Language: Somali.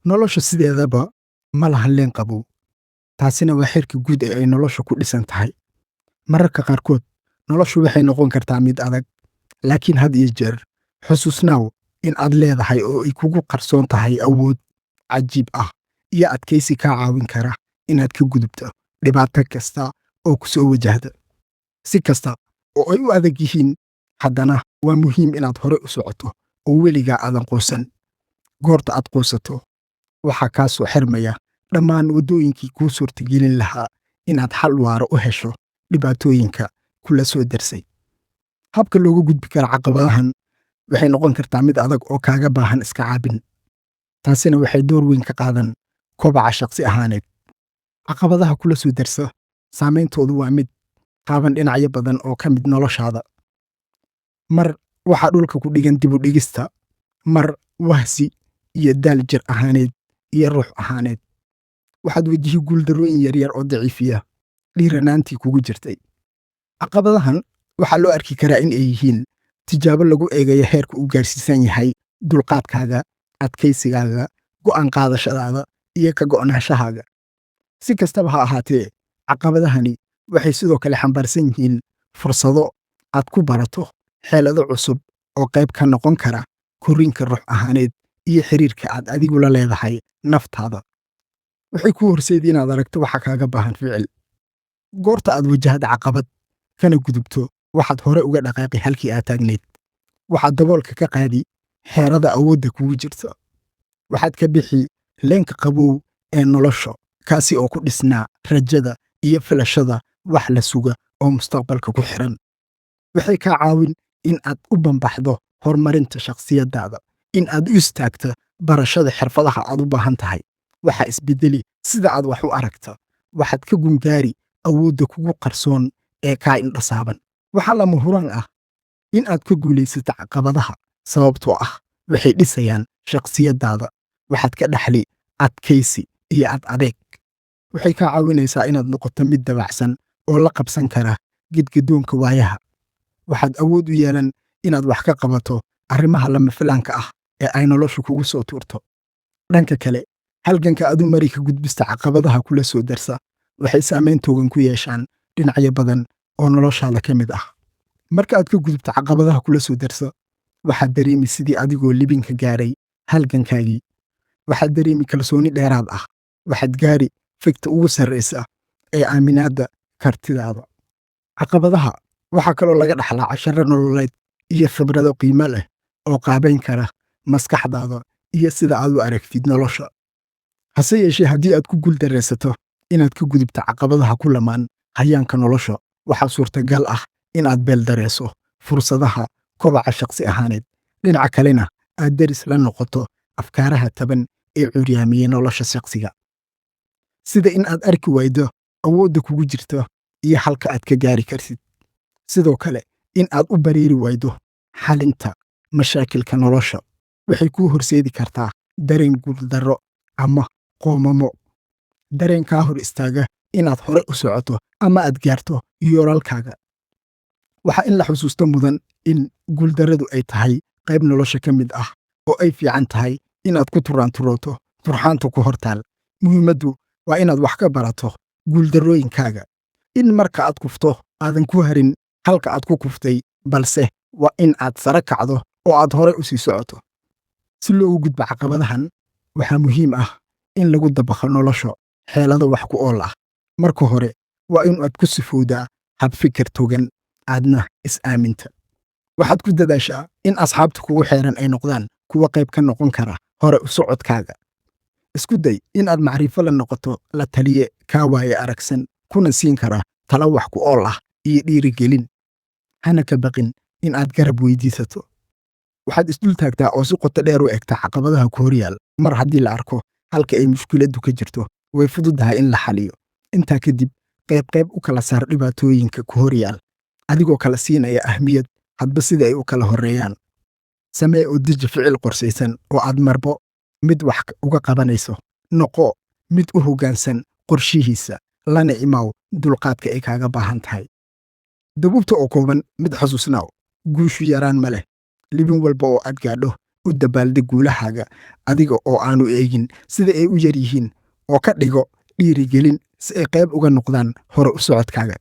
Nolosha sideedaba ma lahan leen qabow, taasina waa xeerka guud ee ay nolosha ku dhisan tahay. Mararka qaarkood noloshu waxay noqon kartaa mid adag, laakiin had iyo jeer xusuusnaaw in aad leedahay oo ay kugu qarsoon tahay awood cajiib ah iyo adkaysi kaa caawin kara inaad ka gudubto dhibaato kasta oo ku soo wajahda. Si kasta oo ay u adag yihiin, haddana waa muhiim inaad hore u socoto oo weligaa aadan quusan. Goorta aad quusato, waxaa kaa soo xirmaya dhammaan waddooyinkii kuu suurtagelin lahaa inaad xal waara u hesho dhibaatooyinka kula soo darsay. Habka looga gudbi karo caqabadahan waxay noqon kartaa mid adag oo kaaga baahan iska caabin. Taasina waxay door weyn ka qaadan kobaca shaqsi ahaaneed. Caqabadaha kula soo darsa saameyntoodu waa mid taaban dhinacyo badan oo ka mid noloshaada. Mar waxaa dhulka ku dhigan dib u dhigista, mar wahsi iyo daal jir ahaaneed iyo ruux ahaaneed. Waxaad wajihi guuldarrooyin yaryar oo daciifiya dhiiranaantii kugu jirtay. Caqabadahan waxaa loo arki karaa in ay yihiin tijaabo lagu eegayo heerka uu gaarsiisan yahay dulqaadkaaga, adkaysigaaga, go'aan qaadashadaada iyo ka go'naanshahaaga. Si kastaba ha ahaatee, caqabadahani waxay sidoo kale xambaarsan yihiin fursado aad ku barato xeelado cusub oo qayb ka noqon kara korriinka ruux ahaaneed iyo xiriirka aad adigu la leedahay naftaada. Waxay kuu horseedi inaad aragto waxa kaaga baahan ficil. Goorta aad wajahda caqabad kana gudubto, waxaad hore uga dhaqaaqi halkii aad taagneyd. Waxaad daboolka ka qaadi xeerada awoodda kugu jirta. Waxaad ka bixi leenka qabow ee nolosha, kaasi oo ku dhisnaa rajada iyo filashada wax la suga oo mustaqbalka ku xiran. Waxay kaa caawin in aad u bambaxdo horumarinta shakhsiyaddaada, in aad u istaagto barashada xirfadaha aad u baahan tahay. Waxaa isbedeli sida aad wax u aragta. Waxaad ka gungaari awoodda kugu qarsoon ee kaa indhasaaban. Waxaa lama huraan ah in aad ka guulaysato caqabadaha, sababtoo ah waxay dhisayaan shakhsiyaddaada. Waxaad ka dhaxli adkaysi iyo ad adeeg. Waxay kaa caawinaysaa inaad noqoto mid dabacsan oo la qabsan kara gedgedoonka waayaha. Waxaad awood u yeelan inaad wax ka qabato arrimaha lama filaanka ah ee ay noloshu kugu soo tuurto. Dhanka kale, halganka aad u mari ka gudbista caqabadaha kula soo darsa waxay saameyn togan ku yeeshaan dhinacyo badan oo noloshaada ka mid ah. Marka aad ka gudubto caqabadaha kula soo darsa, waxaad dareemi sidii adigoo libinka gaaray halgankaagii. Waxaad dareemi kalsooni dheeraad ah. Waxaad gaari figta ugu sarreysa ee aaminaadda kartidaada. Caqabadaha waxaa kaloo laga dhaxlaa casharro nololeed iyo khibrado qiimo leh oo qaabayn kara maskaxdaada iyo sida aad u aragtid nolosha. Hase yeeshee, haddii aad ku guuldarraysato inaad ka gudubto caqabadaha ku lamaan hayaanka nolosha, waxaa suurtagal ah in aad beeldareyso fursadaha kobaca shaqsi ahaaneed. Dhinaca kalena, aad deris la noqoto afkaaraha taban ee curyaamiya nolosha shaqsiga. Sida in aad arki waydo awoodda kugu jirta iyo halka aad ka gaari kartid. Sidoo kale, in aad u bareeri waydo xalinta mashaakilka nolosha waxay kuu horseedi kartaa dareen guuldarro ama qoomamo. Dareen kaa hor istaaga inaad hore u socoto ama aad gaarto yoolalkaaga. Waxaa in la xusuusto mudan in guuldarradu ay tahay qayb nolosha ka mid ah oo ay fiican tahay inaad ku turaanturooto turxaanta ku hortaal. Muhiimaddu waa inaad wax ka barato guuldarrooyinkaaga. In marka aad kufto aadan ku harin halka aad ku kuftay, balse waa in aad sare kacdo oo aad hore u sii socoto. Si loogu gudbo caqabadahan, waxaa muhiim ah in lagu dabaqo nolosha xeelado wax ku ool ah. Marka hore, waa in aad ku sifowdaa hab fikir togan, aadna is aaminta. Waxaad ku dadaashaa in asxaabta kugu xeeran ay noqdaan kuwa qayb ka noqon kara hore u socodkaaga. Isku day in aad macrifo la noqoto la taliye kaa waaye aragsan, kuna siin kara talo wax ku ool ah iyo dhiirigelin. Hana ka baqin in aad garab weydiisato. Waxaad isdul taagtaa oo si qoto dheer u eegtaa caqabadaha ku horyaal. Mar haddii la arko halka ay mushkiladdu ka jirto, way fududahay in la xaliyo. Intaa kadib, qayb qayb u kala saar dhibaatooyinka ku horyaal, adigoo kala siinaya ahmiyad hadba sida ay u kala horreeyaan. Samee oo deji ficil qorshaysan oo aad marbo mid wax uga qabanayso. Noqo mid u hoggaansan qorshihiisa, lana imaaw dulqaadka ay kaaga baahan tahay. Dabuubta oo kooban mid xusuusnaaw: guushu yaraan ma leh. Libin walba oo aad gaadho U dabaaldeg guulahaaga adiga oo aanu eegin sida ay u yar yihiin, oo ka dhigo dhiirigelin si ay qayb uga noqdaan hore u socodkaaga.